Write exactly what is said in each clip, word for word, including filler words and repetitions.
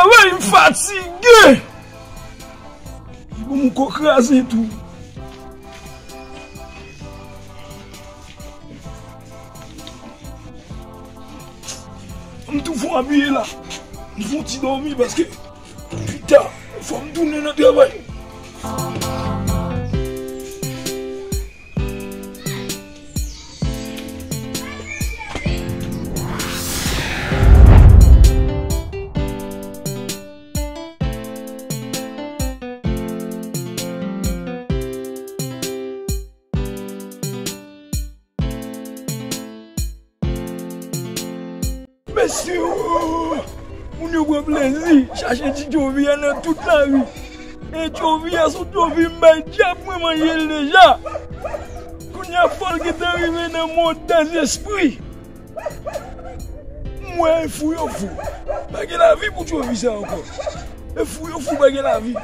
Travay, m fatige. Bon, m ko kraze tou. M tou fon abiye la. M fon ti dòmi paske pita, fò m tounen nan travay. Mesye, o, moun yo pran plezi chache ti tchovi a nan tout lari. E tchovi a se yon tchovi m bay dyab, mwen manje l deja. Kounye a fò l gentan rive nan monn dèzespri. M wè e fou yo fou. Pa gen lavi pou tchovi sa ankò. E fou yo fou, pa gen lavi.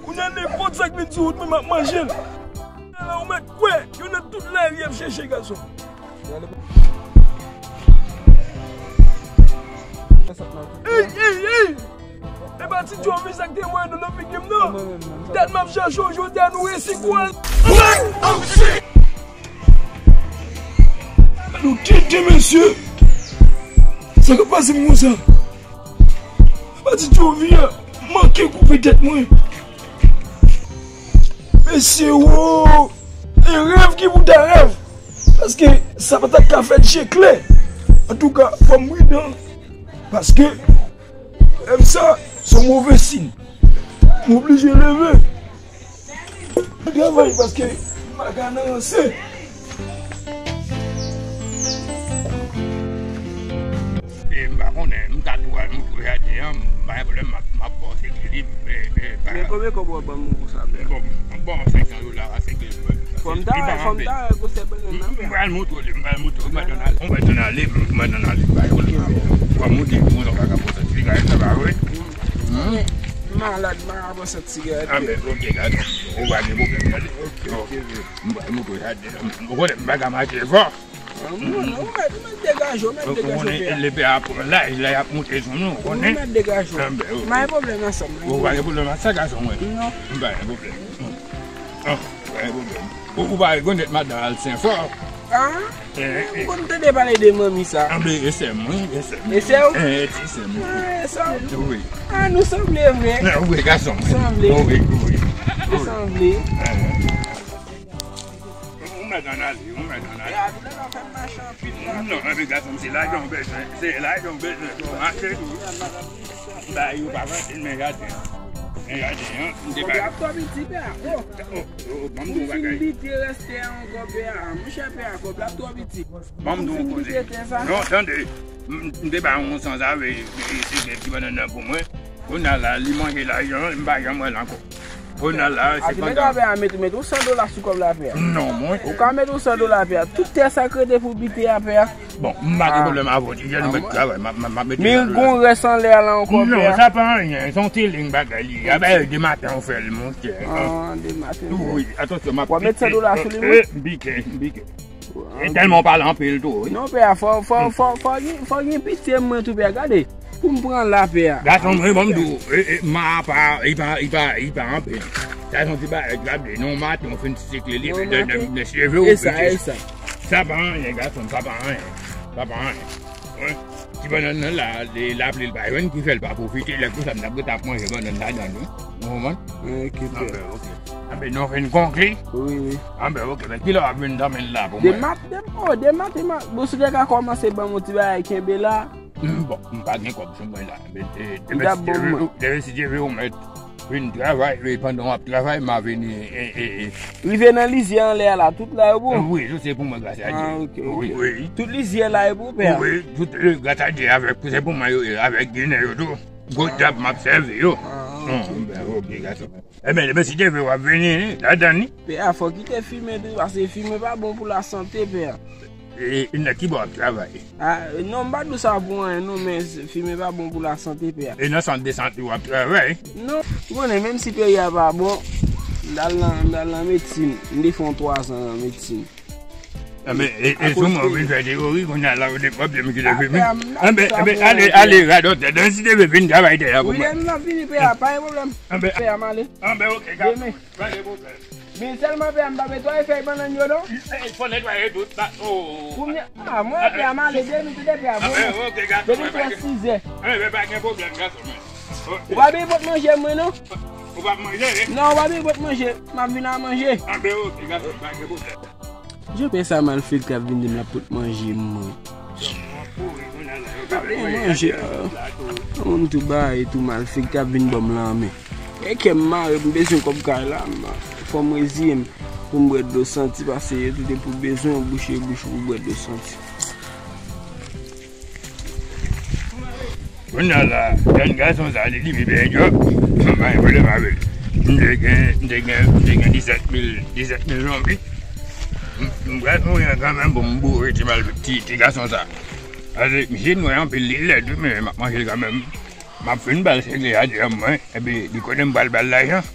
Kounye a nenpòt sa k vin sou wout mwen, m ap manje l. Kounye a la ou mèt kwè yo nan tout lari ap chèche gason. Ey, ey, ey! E pa ti tchovi sa k te voye dlo nan figi m nan. Tèt m ap chache w jodi a, nou resi kwè. Nou tete, mesye. Sa k ap pase m konsa? Pati tchovi a manke koupe tèt mwen. Mesye, wo, e rèv ki pou ta rèv. Paske sa pa t ap ka fèt je klè. Antouka, fò m pridan. Paske rèv sa, se yon move siy. M oblije leve. Travay paske m pa ka nan ranse. E m pa konnen, m ka tou al moutre jaden an, m pa gen pwoblèm, m ap, m ap ba w sèk li, men, men, pa. Men konbyen kòb w ap ban m pou sa, pè? Bon, m ba w senk san dola, a sèk li. Fò m ta wè, fò m ta wè gwosè bannann nan, pè. M pral moutre w li, m pral moutre w, m pral ale, m pral ale, m pral ale, bay ou li. Fò m moutre w, m pral ale, sa va, wi. M malad, m pa ka pran sèt sigarèt. A, men, ok, gade. Ou pa gen pwoblèm, gade. Ok, ok, ok. M, m, ou konnen, m pa ka mache fò. Non, non, ou mèt, ou mèt degaje w, ou mèt degaje w, pè a. Ou konnen, lè pè a pran laj, lè y ap monte sou nou, ou konnen. Ou mèt degaje w. A, ben, ok. M pa gen pwoblèm ak sa, m pa gen pwoblèm. Ou pa gen pwoblèm ak sa, gason mwen? Non. M pa gen pwoblèm. Non, m pa gen pwoblèm. Ou, ou pa rekonèt madan Alsen fò? A? Eh, eh. M konn tande pale de manmi sa. A, ben, e sè m, wi, e sè m. E sè w? Eh, ti sè m. Ah, e sè w? Wi. Ah, nou sanble vre. Non, wi, gason mwen. Sanble. Wi, wi. Nou sanble. Eh. Ou mèt ann ale, ou mèt ann ale. E, a, nou fè m mache anpil la. Non, men gason m, se lajan w bezwen, se lajan w bezwen pou w mache. Ba yo pa vanse, men jaden an. Men jaden an, m te ba yo. Kòb la ap twò piti, pè a. Oh. Oh, oh, oh, ban m di w yon bagay. Pou fin bite rèste a ankò, pè a. Monchè, pè a, kòb la ap twò piti. Ban m di w yon koze. Non, tande. M, m te ba yon sanzave, e, e, e, ti bannann nan pou mwen. Kounye a la, li manje lajan, m pa janm wè l ankò. Kounye a la, se pandan. Pè a, met, met yon san dola sou kòb la, pè a. Non, mwen. Ou ka met yon san dola, pè a. Tout tè sa k rete pou bite a, pè a. Bon, m pa gen pwoblèm avè w, ti jèn, ou mèt travay, m ap, m ap, m ap mete sa. Men gon rès anlè a la ankò, pè a. Non, sa pa anyen, se yon ti liy bagay li ye. A, ben, de maten ou fè l, monchè. Ah, de maten. Wi, atansyon, m ap. W ap met san dola sou li, mwen? Eh, m pike, m pike. E tèlman w pale anpil tou, wi. Non, pè a, fò, fò, fò, fò gen, fò gen pitye mwen tou, pè a. Gade, pou m pran la, pè a. Gason mwen, ban m di w, e, e, ma pa, li pa, li pa, li pa anpil. Sa se yon ti bagay k ap di, non, maten, w fin sikle li, nan, nan, nan cheve w, e sa, e sa. Sa pa anyen, gason, sa pa anyen. Sa pa anyen. Wi. Ti bannann nan la, li, lapli l pa jwenn, ki fè l pa pwofite, lè konsa m t ap ret ap manje bannann ladan l, wi. Ou konprann? Ok, pè. Anben, ok. Anben, nou fin konkli? Wi, wi. Anben, ok, men kilè w ap vin tanmen l la pou mwen? Demat, dem-, oh, demat, demat. Bon, si w te ka kòmanse ban m yon ti bagay kenbe la. Hmm, bon, m pa gen kòb sou mwen la. Men, e, demen si Dye vle, demen si Dye vle, ou mèt vin travay, e pandan w ap travay, m a vini, e, e, e. Rive nan lizyè anlè a la, tout la yo pou? Wi, tout se pou mwen, gras a Dye. Ah, ok, ok. Wi, wi. Tout lizyè la yo pou, pè a? Wi, tout, e, gras a Dye, avèk, se pou mwen yo ye, avèk Ginen yo tou. Gwo djab m ap sèvi yo. Ah, ok. Hmm, ben, ok, gason. Ebyen, demen si Dye vle, w ap vini, wi, ladan li. Pè a, fò w kite fimen tou, paske fimen pa bon pou lasante, pè a. E, e nan ki bò w ap travay? Ah, non, m pa di w sa pou anyen, non, men fimen pa bon pou lasante, pè a. E nan sant de sante w ap travay? Non, ou konnen, menm si peyi a pa bon, m t al nan, m t al nan medsin. M te fè yon twa zan nan medsin. Anben, e, e sou mwen, w vin fè teyori, kounye a la, ou te pwòp, m kite fini. Anben, anben, ale, ale, radòtè, dan si te vin travay tè a pou mwen. Wi, m ap vini, pè a, pa gen pwoblèm. Anben, pè a, m ale. Anben, oke, pa gen pwoblèm. Men sèlman, pè a, m pa netwaye fèy bannann yo, non? E, fò netwaye tout, ba, o. Kounye a, mwen, pè a, m ale, demen, tout, pè a, bon. Anben, oke, gason, demen, pa gen, sizè. Anben, pa gen pwoblèm, gason, mwen. Ou pa bliye pot manje mwen, non? Ou p ap manje, wi? Non, ou pa bliye pot manje. M ap vin a manje. Anben, oke, gason, pa gen pwoblèm. Jan pè sa malfektè ap vin di m l ap pot manje mwen. Manje, ah. Yon moun tou bay tou malfektè ap vin ban m lanmen. E kè m mare, m bezwen kòb kay la, m, fò m reziye m pou m bwè dlo santi, paske yo tou te pou bezwen yon bouche bouch pou bwè dlo santi. Kounye a la, jèn gason sa, li, li, li byen djòb. M pa gen pwoblèm avè l. M te gen, m te gen, m te gen disèt mil, disèt mil zonbi. M, m pral mouri an kanmenm pou m boure ti mal, ti, ti gason sa. Paske misye nwè anpil, li lèd, wi, men m ap manje l kanmenm. M ap fin ba l senkle a deyò mwen, epi li konnen m pral ba l lajan.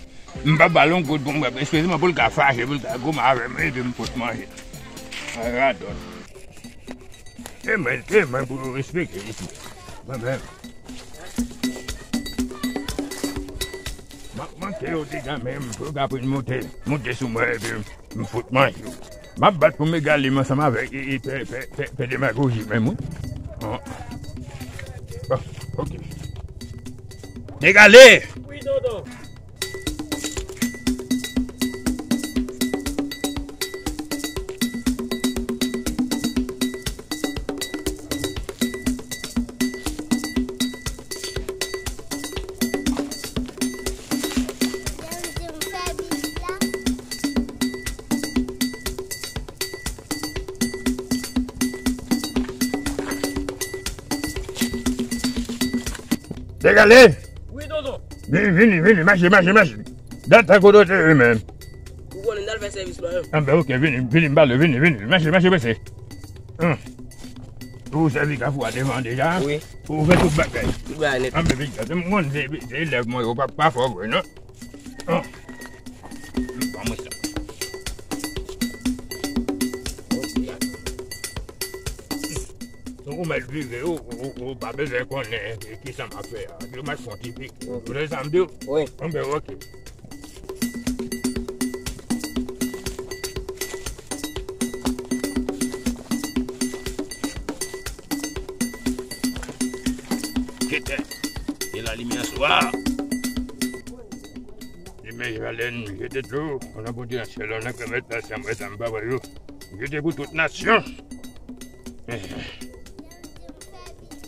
M p ap ba l yon goud pou m bwè, espesyalman pou l ka fache, pou l ka goumen avè m, epi m pot manje. Radòt. Se mwen, se mwen pou yo respekte isi. Mwen menm. M ap manke yo deja menm, pou yo ka vin monte, monte sou mwen, epi m fout manje yo. M ap bat pou m egale m ansanm avèk, e, e, pè, pè, pè, pè demagoji menm, wi. Bon, oke. Egale! Wi, tonton. Egale! Wi, tonton. Vini, vini, vini, mache, mache, mache. Dat sa kote w te ye menm. Ou konnen n t al fè sèvis lwa yo. Anben, oke, vini, vini, m pale, vini, vini. Mache, mache, prese. Hum. Ou sèvi kafou a devan deja? Wi. Ou fè tout bagay? Tout bagay nèt. Anben, piga, se m konn se, se elèv mwen yo pa, pa fò vre, non? Hum. Ban mwen sa. Oke. Ou mèt vire, ou, ou, ou pa bezwen konnen ki, ki sa m ap fè a. Yo mèt fè yon ti pik. Ou konprann sa m di w? Wi. Anben, oke. Kete. E la limyè swa. Limyè Jalèn, jete dlo. Nan Bondye nan syèl la, nan Granmèt la, sa m wè, sa m pa wè yo. Jete pou tout nasyon.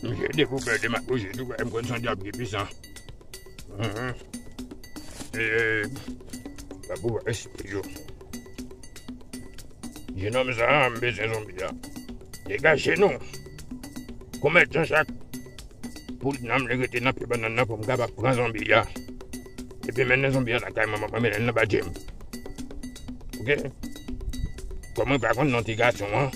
Misye dekouvè demagoji tou, m konn se yon dyab ki pwisan. Mhm. E, pa pou espri yo. Jenòm sa a, m bezwen zonbi a. Degaje nou. Konbyen tan chak pou nanm li rete nan pye bannann nan pou m kapab pran zonbi a. Epi mennen zonbi a lakay mwen, mwen mennen l nan badje m. Oke? Kòm mwen pa konn non ti gason an,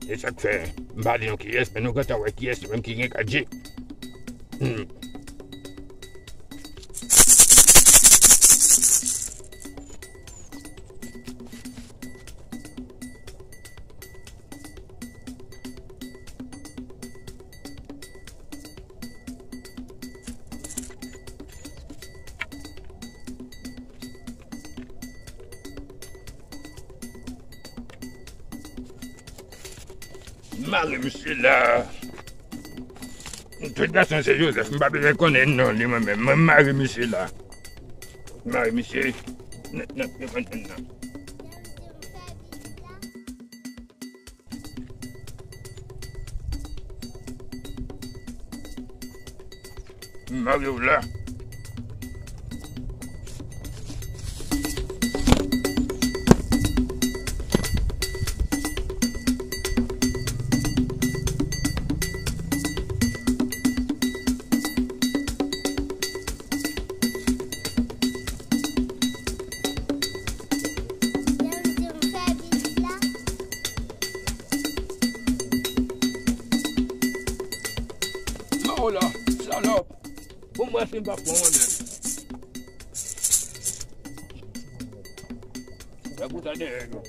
se sa k fè m pa di nou kiyès, men nou gentan wè kiyès li menm ki gen kat je. Hmm. Mare misye la. Tout gason se Joseph, m pa bezwen konnen non li mwen menm. Mwen mare misye la. Mare misye. Nèt, nèt, nèt, nèt, nèt. Mare w la. Bon, mwen fin pa pran mwen menm. Sa pou sa dèyè yo.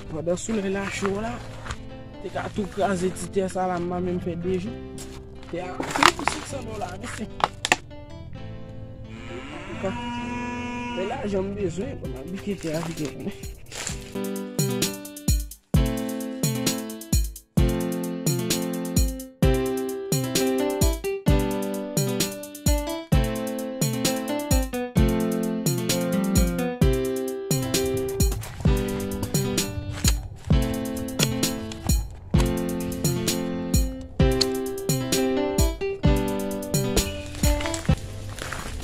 Pandan solèy la cho la, te ka tou kraze ti tè sa la, m pa menm fè de jou. Tè a, se pou senk san dola, mesye. Antouka, se lajan m bezwen, bon, m ap bike tè a vit.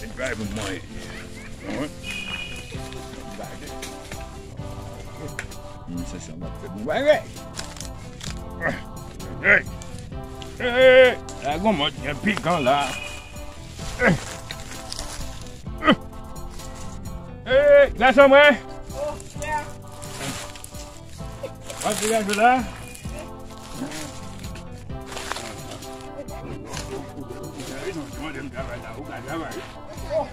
Li bay pou mwen. Wi. Li bay de. Mwen se sa m ap fè pou bay. Hey! Hey! La gon mòd gen pikan la. Hey, gason mwen. Wap degaje la? Ou ka travay la, ou ka travay. Hein?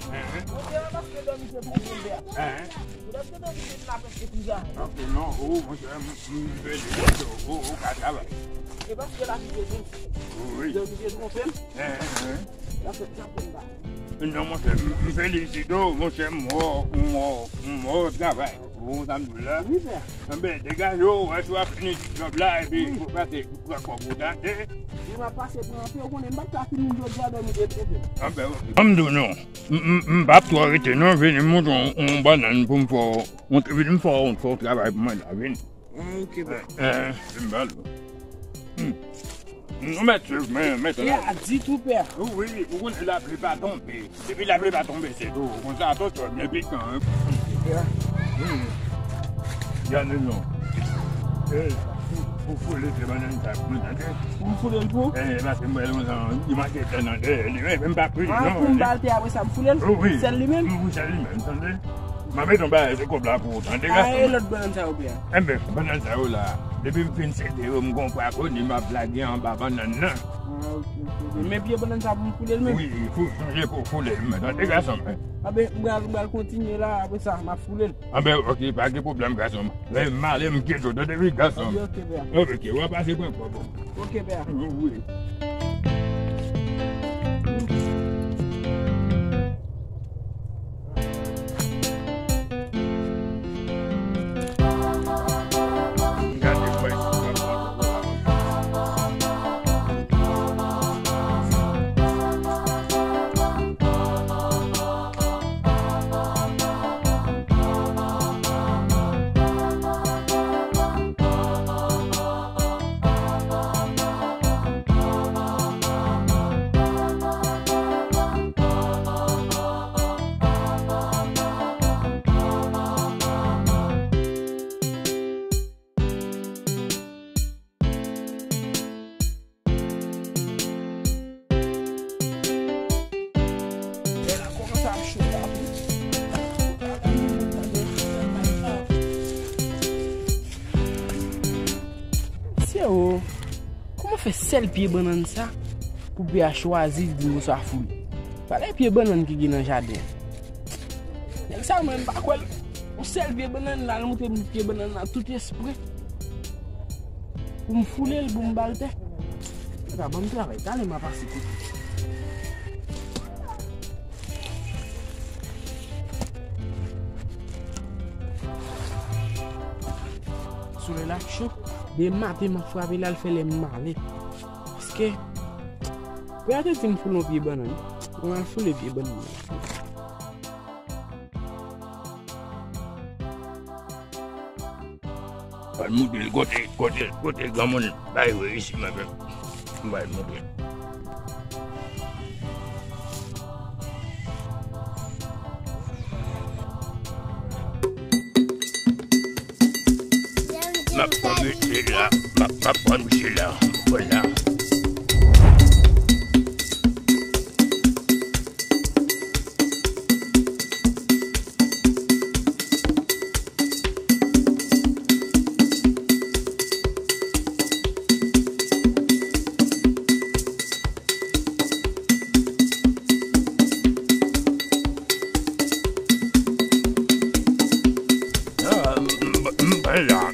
Hein? Ok, non, ou, monchè, m, m, m, ou, ou ka travay. E paske la ki te di. Wi. Donk, li te twonpe m. Hein, hein. La fèt sa pou m ba. Non, monchè, m, m felisite w, monchè, m wè w, m wè w, m wè w travay. Ou konn sa m di w la? Wi, pè. Enben, degaje w, wè si w ap fini djòb la, epi pou pase, pou pran kòb ou tande. Wi, m ap pase pran anpil, ou konnen m pa t ka fini jodi a, dòmi te twonpe m. Enben, ok. Ban m di w non, m, m, m p ap twò rete non, vini m montre w yon bannann pou m fè w, yon, vini m fè w, fè w travay pou mwen la, vini. Ah, ok, pè. Eh, eh, vin ba l. Hmm. Nou mèt swiv, men, men, tande. Pè a di tou, pè a. Wi, wi, ou konnen lapli pa tonbe. Depi lapli pa tonbe, se tou. Konsa, atò, tò, men pikan, hein. Pè a. Hmm. Gade non. Eh, pou, pou foule se bannann sa, pou mwen, tande. Pou m foule l pou? Eh, paske mwen, mwen, li manke tè nan dèyè li, men, men m pa pri, ah, non, pou m ba l tè apre sa, m foule l? Wi, wi. Sèl li menm? Wi, sèl li menm, tande. M ap mete yon bagay sou kòb la pou ou, tande, gason. Ah, e lòt bannann sa yo, pè a? Enben, bannann sa yo la, depi m fin sede yo, m gon pwa koni m ap lage anba bannann nan. Ah, ok, ok, ok. Men pye bannann sa pou m foule l menm? Wi, fou, sonje pou w foule l, men, tande, gason mwen. Enben, m pral, m pral kontinye la, apre sa, m ap foule l. Enben, ok, pa gen pwoblèm, gason mwen. Lè m ale, m kite w, tande, wi, gason mwen. Ok, ok, pè a. Ok, w ap pase pran kòb ou. Ok, pè a. Wi. Mesye o, kòman fè sèl pye bannann sa pou pè a chwazi di m oswa foule? Pale pye bannann ki gen nan jaden. Nèg sa mwen m pa kwè l. Yon sèl pye bannann la, l montre m pye bannann la tout espre. Pou m foule l, pou m ba l tè. Nèg sa ban m travay, talè m a pase kote. Solèy la cho. Demen maten m ap frape la, l fè lè m male. Paske pè a te di m foule yon pye bannann. Mwen al foule pye bannann nan. Al moutre l kote, kote, kote granmoun bay reyisi mwen menm. M bay moutre l. M ap pran mesye la, m ap, m ap pran mesye la, m pran la. Kenya.